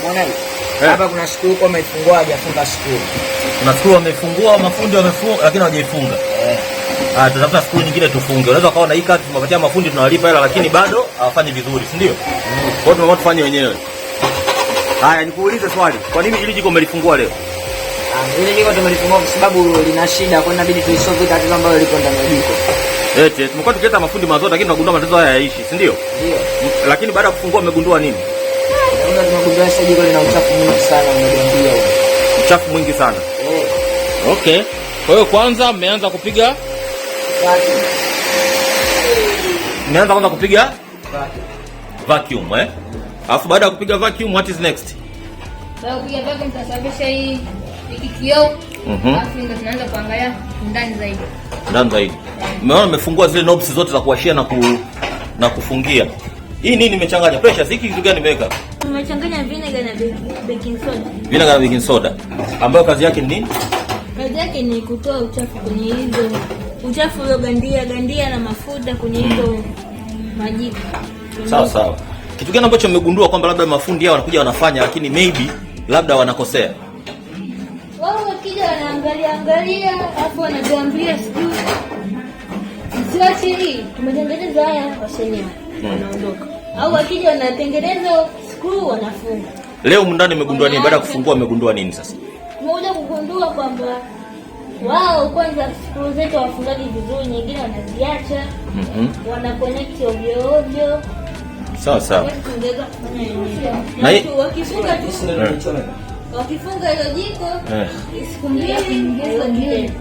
Umeona hii? Hapa kuna screw kwa wamefungua, hajafunga screw. Kuna screw wamefungua, mafundi wamefunga lakini hawajaifunga. Eh. Ah, tutatafuta screw nyingine tufunge. Unaweza ukaona hii kazi tumewapatia mafundi, tunawalipa hela lakini bado hawafanyi vizuri, si ndio? Kwa hiyo tumeamua tufanye wenyewe. Haya, nikuulize swali. Kwa nini hili jiko umelifungua leo? Ah, hili jiko tumelifungua kwa sababu lina shida, kwa hiyo inabidi tuisolve tatizo ambalo liko ndani ya jiko. Eti tumekuwa tukileta mafundi mazuri lakini tunagundua matatizo haya hayaishi, si ndio? Ndio. Lakini baada ya kufungua umegundua nini? Naona tumegundua sasa jiko lina uchafu mwingi sana umegandia huko. Uchafu mwingi sana. Eh. Okay. Kwa hiyo kwanza mmeanza kupiga Vacuum. Mmeanza kwanza kupiga Vacuum. Vacuum, eh? Alafu baada ya kupiga vacuum, what is next? Baada ya kupiga vacuum tutasafisha hiki kioo. Alafu ndio tunaanza kuangalia ndani zaidi. Ndani zaidi. Umeona nimefungua zile knobs zote za kuwashia na kufungia. Hii nini nimechanganya? Pressure, hiki kitu gani nimeweka? Tumechanganya vinegar na baking soda. Vinegar na baking soda. Ambayo kazi yake ni nini? Kazi yake ni kutoa uchafu kwenye hizo, uchafu uliogandia gandia na mafuta kwenye hizo majiko. Sawa sawa. Kitu gani ambacho mmegundua kwamba labda mafundi hao wanakuja wanafanya lakini maybe labda wanakosea? Wao wakija wanaangalia angalia, alafu wanatuambia sijui msiwache hii, tumetengeneza haya, washeni wanaondoka. Au wakija wanatengeneza screw wanafunga. Leo ndani mmegundua nini? Baada ya kufungua mmegundua nini sasa? Tumekuja kugundua kwamba wao kwanza screw zetu hawafungaji vizuri, nyingine wanaziacha, wana connect ovyo ovyo. Sawa sawa. Wakati tungeweza kufanya wenyewe. Na Na wakifunga tu, wakifunga hilo jiko siku 2 haiwaki.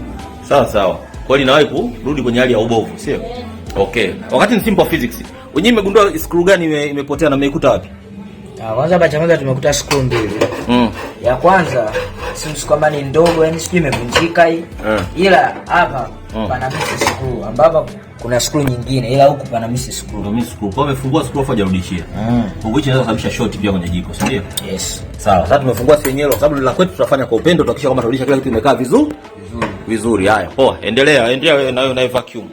Sawa sawa. Kweli inawahi kurudi kwenye hali ya ubovu, sio? Eh. Okay. Wakati ni simple physics. Wenyewe mmegundua screw gani imepotea na mmeikuta wapi? Ah, kwanza hapa cha kwanza tumekuta screw mbili. Ya kwanza si kwamba ni ndogo, yani sijui imevunjika hii. Ila hapa pana miss screw, ambapo kuna screw nyingine ila huku pana miss screw. Ndio miss screw. Kwa amefungua screw afu hajarudishia. Huko hichi inaweza kusababisha short pia kwenye jiko, si ndio? Yes. Sawa. Sasa tumefungua si wenyewe kwa sababu la kwetu tutafanya kwa upendo, tuhakikisha kwamba turudisha kila kitu kimekaa vizuri. Vizuri. Vizuri. Haya, poa. Endelea, endelea wewe na wewe na vacuum.